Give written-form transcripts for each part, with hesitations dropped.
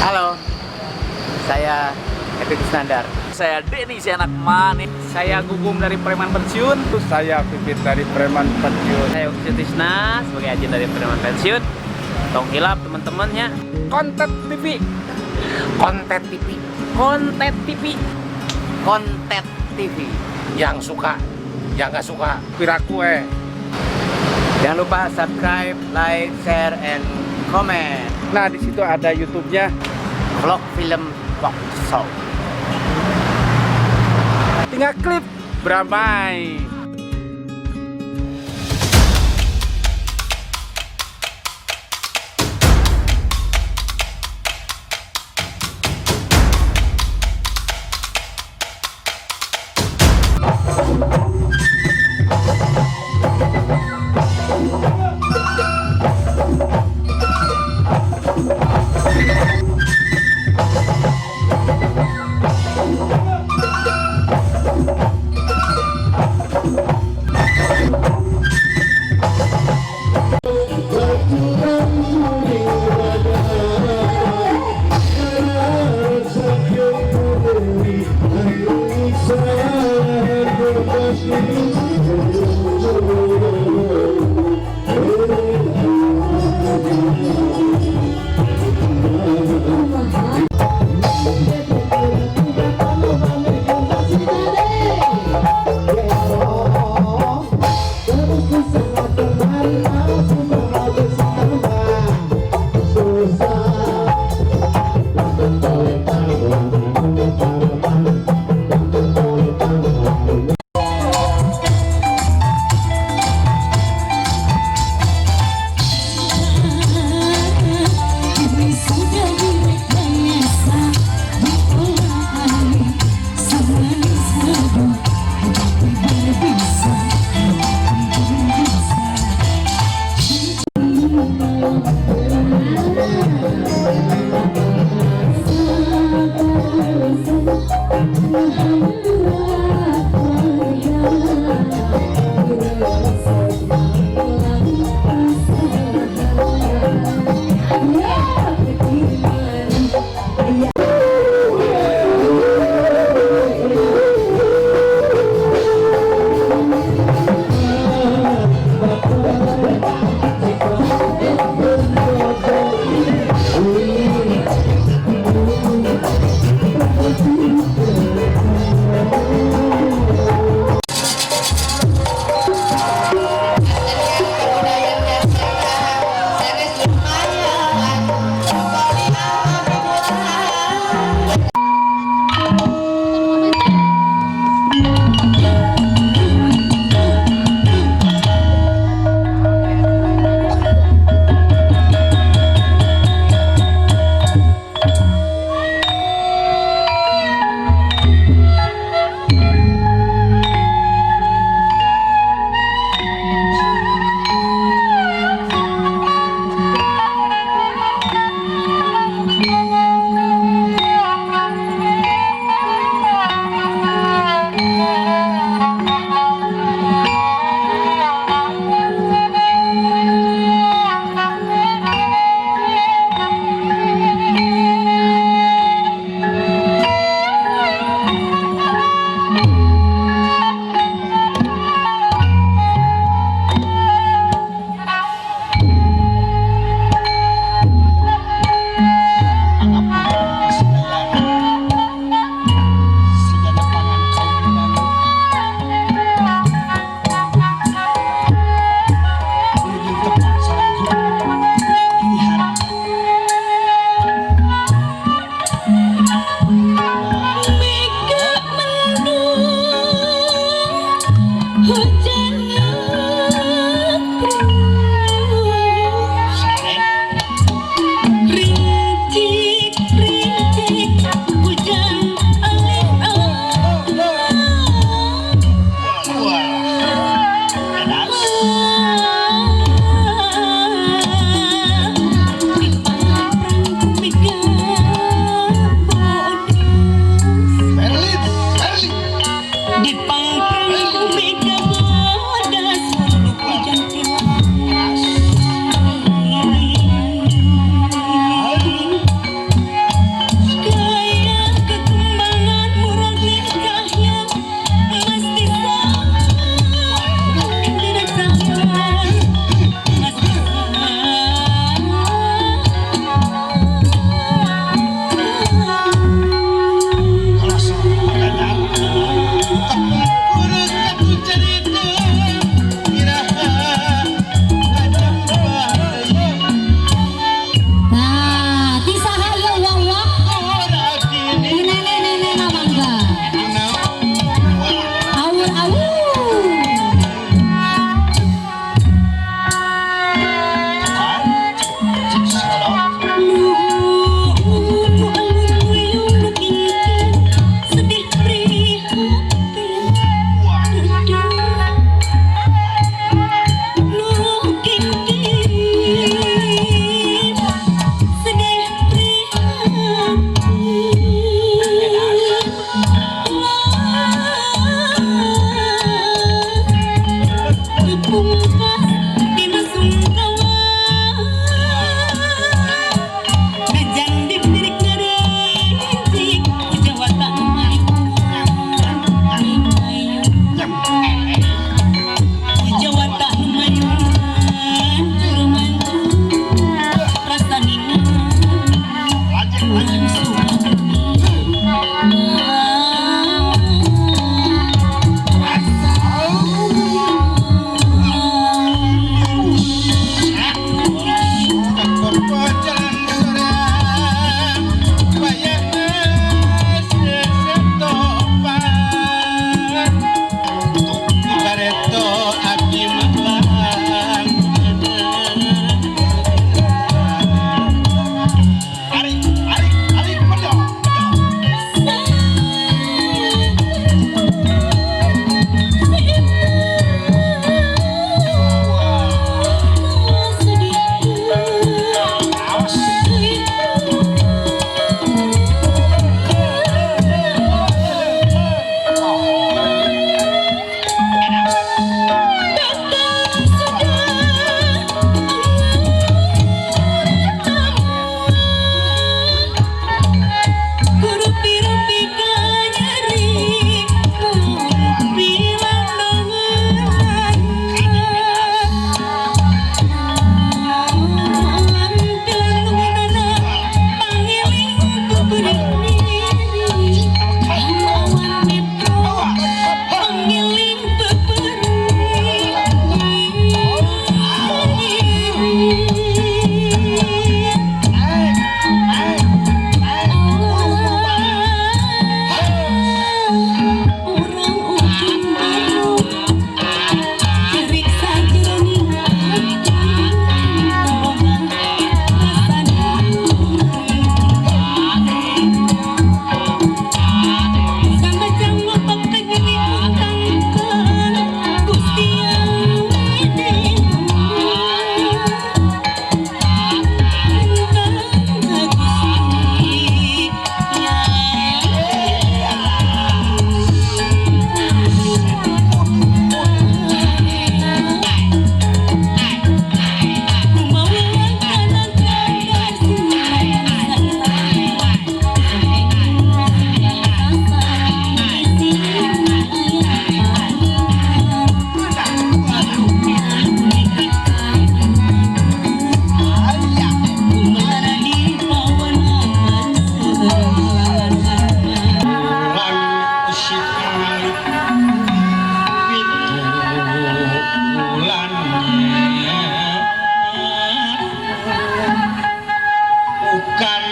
Halo, saya Epi Kusnandar. Saya Denny si anak manis. Saya Gugum dari Preman Pensiun. Saya Pipit dari Preman Pensiun. Saya Uki Sutisna sebagai agen dari Preman Pensiun. Tong hilap teman-temannya. Konten TV. Konten TV. Konten TV. Konten TV. Yang suka, yang nggak suka. Piraku eh. Jangan lupa subscribe, like, share, and comment. Nah, di situ ada YouTube-nya. Vlog Film Talk Show. Tinggal klik beramai.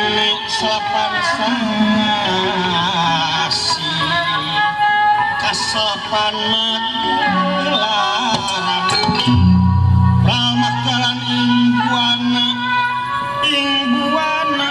Kene selapan sasi kaselapan magelarang ramak jalan ing buana ing buana.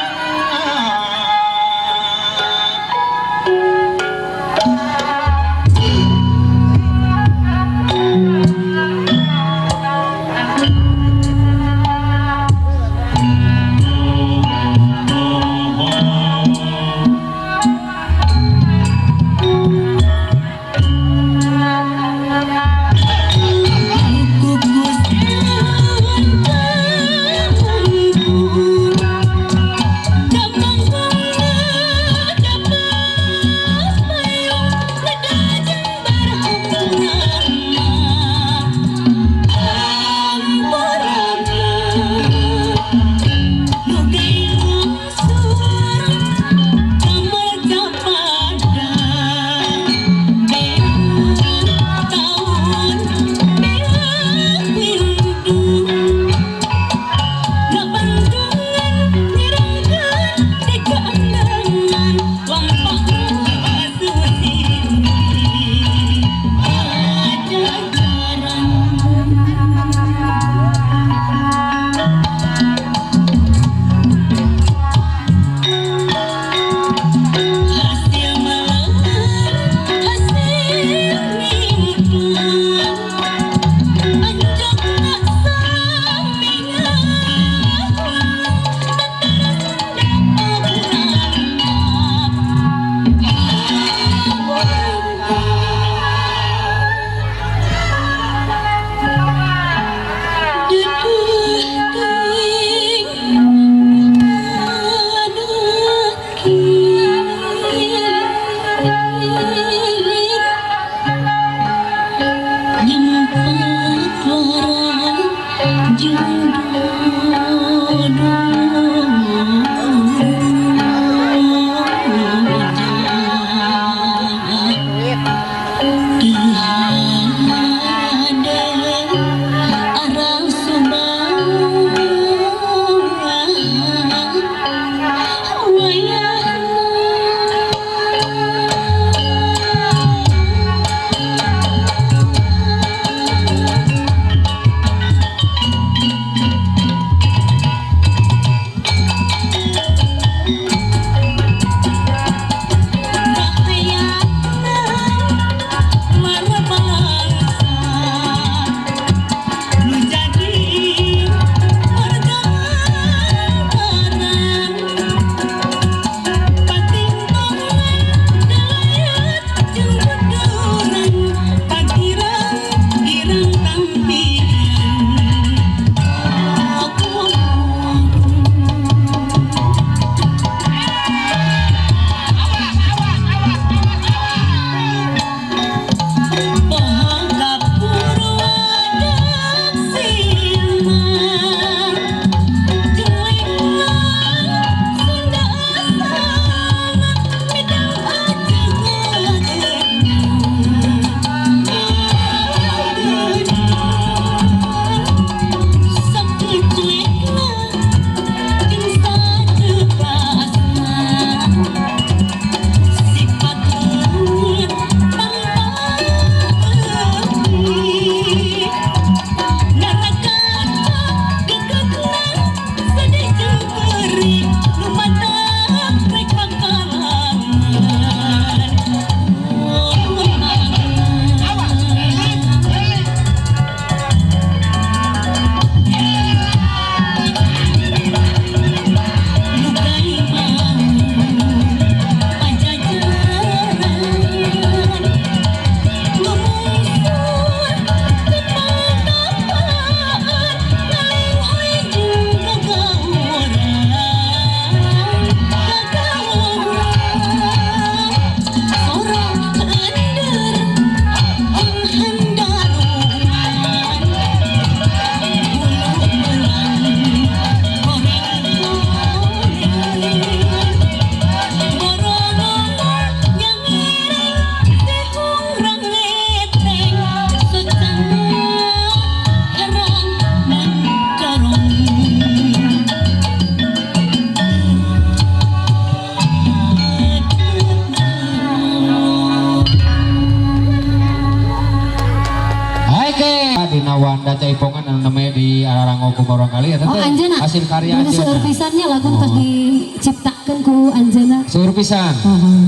Banda Jaipongan anu namanya di Ararango ku murangkalih eta Oh, teh anjeunna. hasil karya Berarti seueur anjeunna. pisannya lagu Oh. tos diciptakeun ku anjeunna. Seueur pisan. Heeh.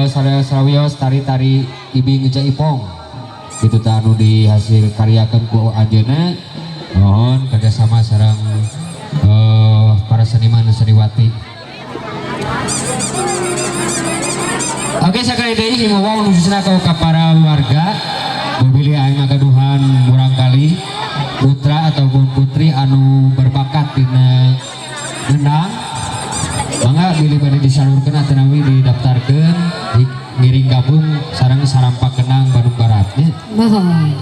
Eh, sawios tari-tari ibing Jaipong gitu teh anu dihasil karyakeun ku anjeunna, mohon kerjasama sareng para seniman seniwati. Oke, sakali deui himbauan khususna ka para warga bilih aya ngagaduhan murangkalih putra ataupun putri anu berbakat dina ngendang, mangga bilih bade disalurkeun atanawi didaftarkeun di ngiring gabung sareng Sarampak Kendang Bandung Barat nya. Mohon.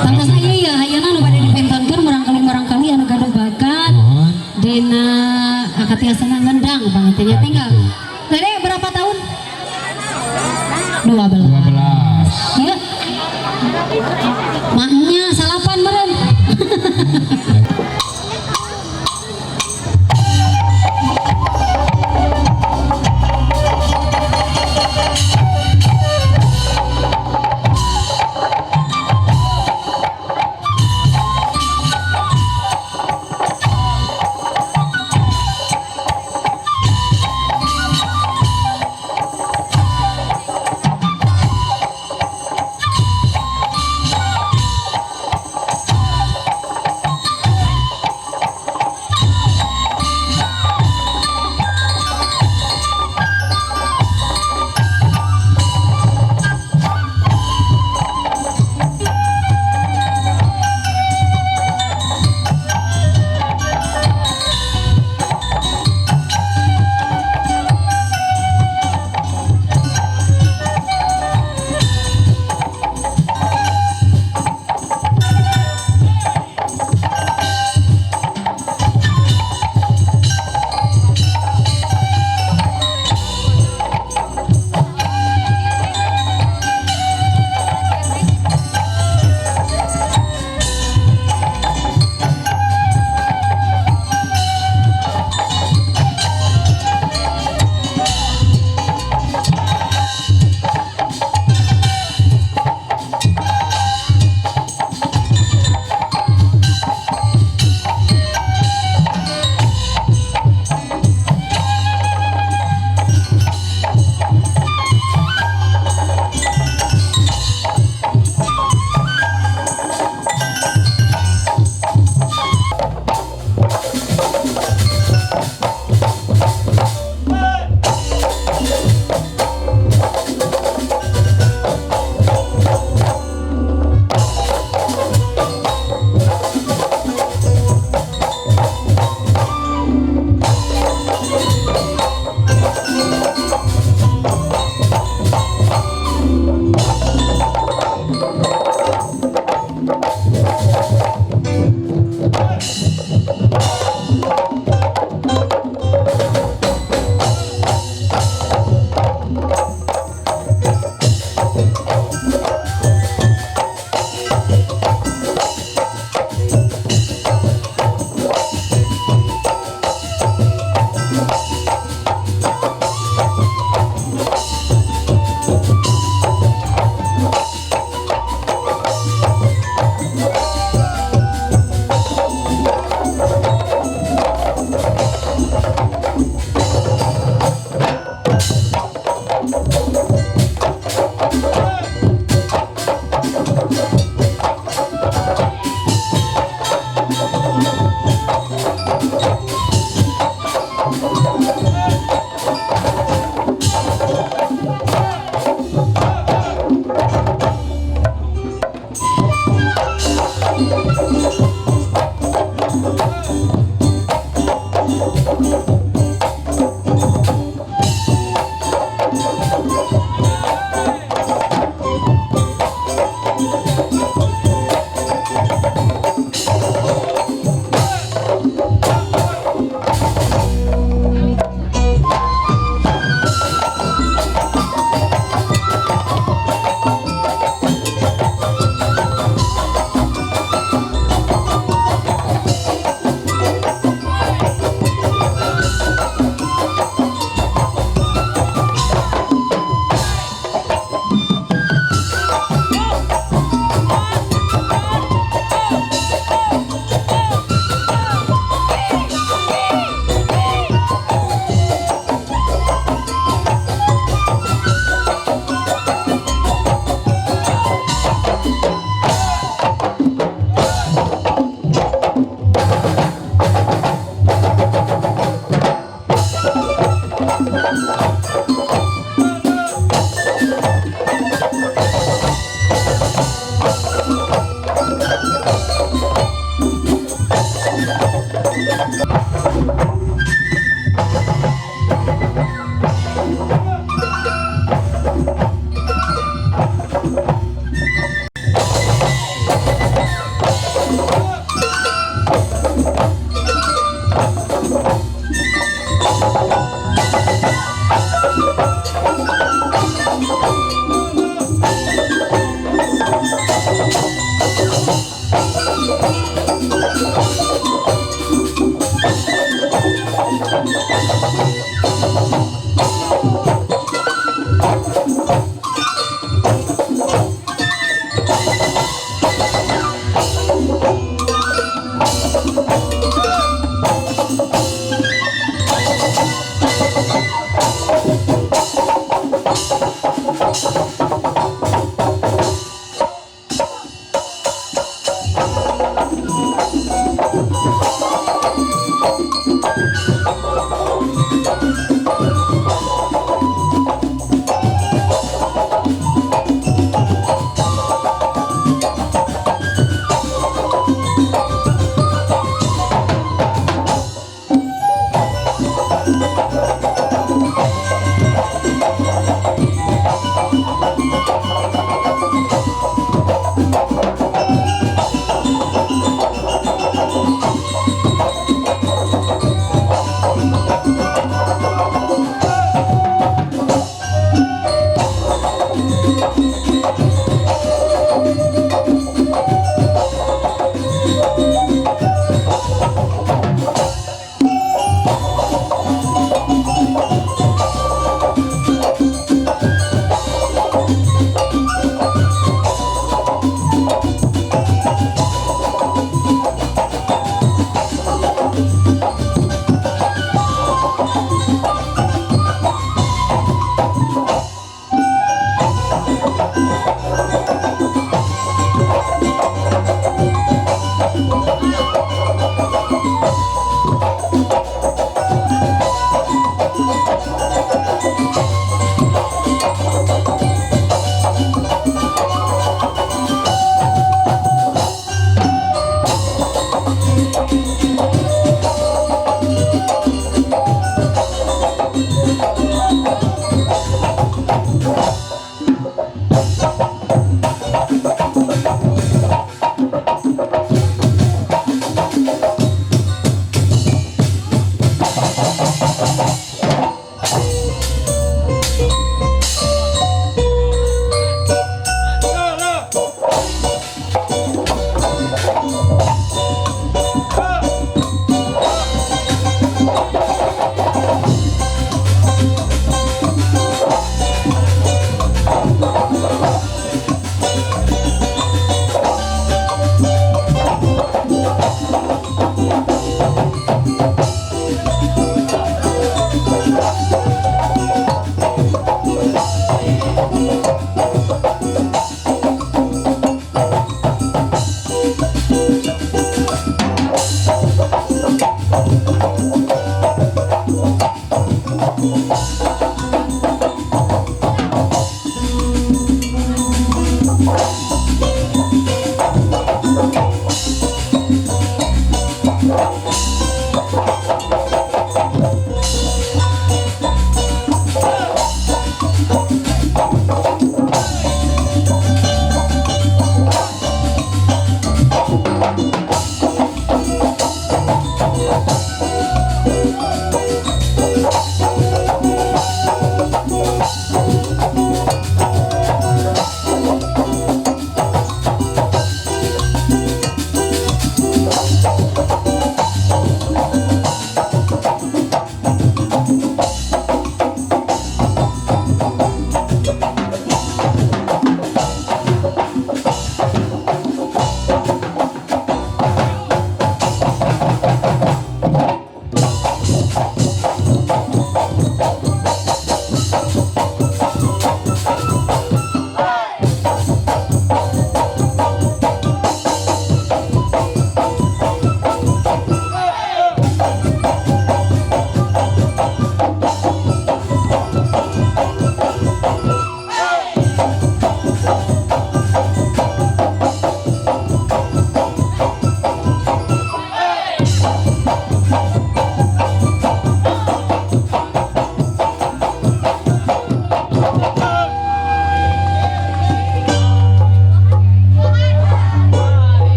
Tangtos ieu ya ayeuna nu bade dipentonkeun murangkalih-murangkalih anu gaduh bakat Mohon. dina katiasana ngendang banget nya, Nah, tinggal. gitu. Dede berapa tahun? 12. 12. Iya. Maknya salapan meren.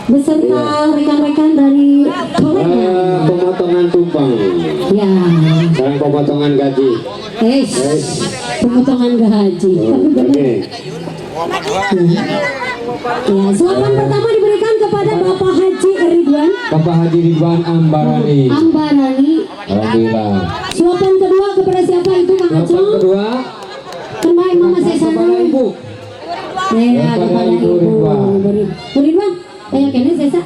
Beserta rekan-rekan dari Pemotongan tumpeng. Ya. Sekarang pemotongan gaji. Pemotongan gaji. Oke. Ya, suapan pertama diberikan kepada Bapak Haji Ridwan. Bapak Haji Ridwan Ambarani. Ambarani. Alhamdulillah. Suapan kedua kepada siapa itu Kang Acong? Suapan kedua. Kembali Mama Sesana. Kepada Ibu. Ya, kepada Ibu Ridwan. Bu Ridwan. Kayak kene Sesa.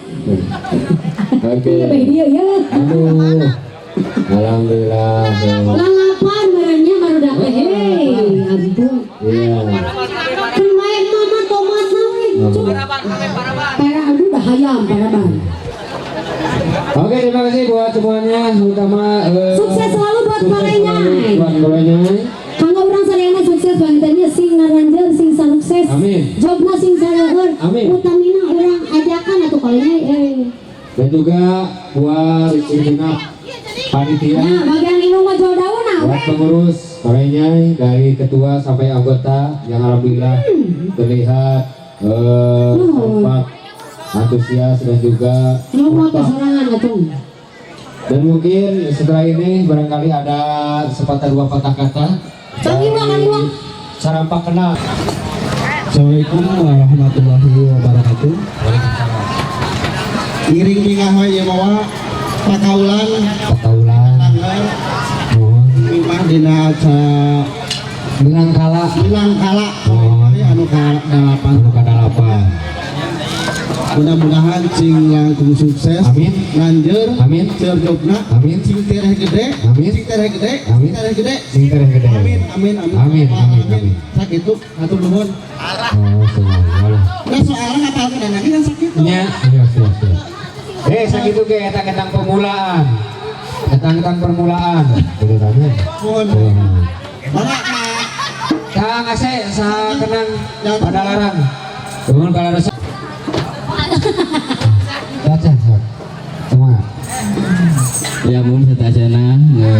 Oke. Iya ya. Aduh. Alhamdulillah. Lalapan barangnya baru dapat. Hei, ampun. Iya. Kemain mama tomat nawe. Para aduh dah hayam paraban. Oke, terima kasih buat semuanya, terutama sukses selalu buat kolenyai. Buat kolenyai. Kanggo urang sadayana sukses pangintennya sing ngaranjeun sing sukses. Amin. Jobna sing sareueur. Amin. Utamina urang ajakan atuh kolenyai. Dan juga buat segenap panitia. Nah, bagian indung mah jual daun ah. Buat pengurus kolenyai dari ketua sampai anggota yang alhamdulillah terlihat kompak, antusias dan juga kompak. Dan mungkin setelah ini barangkali ada sepatah dua patah kata. Sarampak kenal. Assalamualaikum warahmatullahi wabarakatuh. Waalaikumsalam. Ngiring bingah we ieu mawa pakaulan. Pakaulan. Mimah dina acara Milangkala. Milangkala. Anu ka-8. Anu ka-8. Mudah-mudahan cing langkung sukses. Amin. Lanjut. Amin. Cerjobna. Amin. Cing tereh gede. Amin. Cing tereh gede. Amin. Cing tereh gede. Cing tereh gede. Amin. Amin. Amin. Amin, amin, amin. Sakitu hatur nuhun. Oh, subhanallah. Nah, soalnya ngapalkeun anaknya kan sakitu. Nya, iya, siap, siap. Eh, sakitu ge eta ketang permulaan. Ketang permulaan. Gitu kan ya. Nuhun. Oh. Mangga Kak. Kang Ase saha kenang Padalarang. Nuhun kalau Baca, sok. Kumaha? Ya mun satacana nge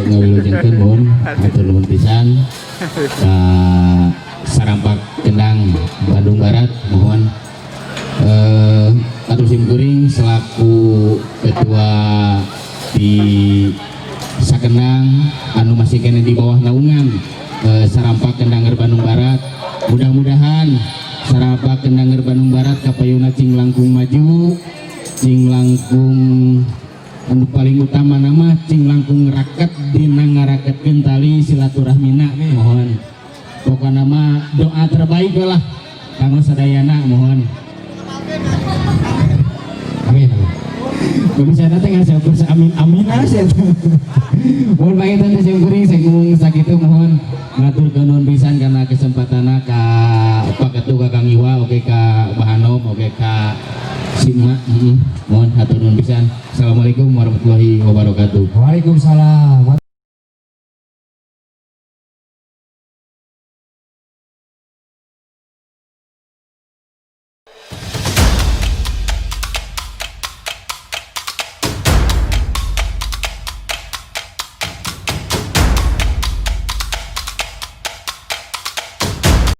ngawilujengkeun mun hatur nuhun pisan ka Sarampak Kendang Bandung Barat, mohon atur simkuring selaku ketua di Sakendang anu masih keneh di bawah naungan Sarampak Kendanger Bandung Barat. Mudah-mudahan Sarampak Kendanger Bandung Barat kapayuna cing langkung maju, cing langkung anu paling utama nama cing langkung raket dina ngaraketkeun tali silaturahmina. Mohon pokokna mah doa terbaik lah kanggo sadayana, mohon. Amin, amin. Bisa teh ngasih amin amin aja. Mohon panginten teh simkuring saking sakitu, mohon ngatur nuhun pisan karena kesempatanna ka Pak Ketua, ka Kang Iwa, oke ka Bahanom, oke ka Sima. Mohon hatur nuhun pisan. Assalamualaikum warahmatullahi wabarakatuh. Waalaikumsalam.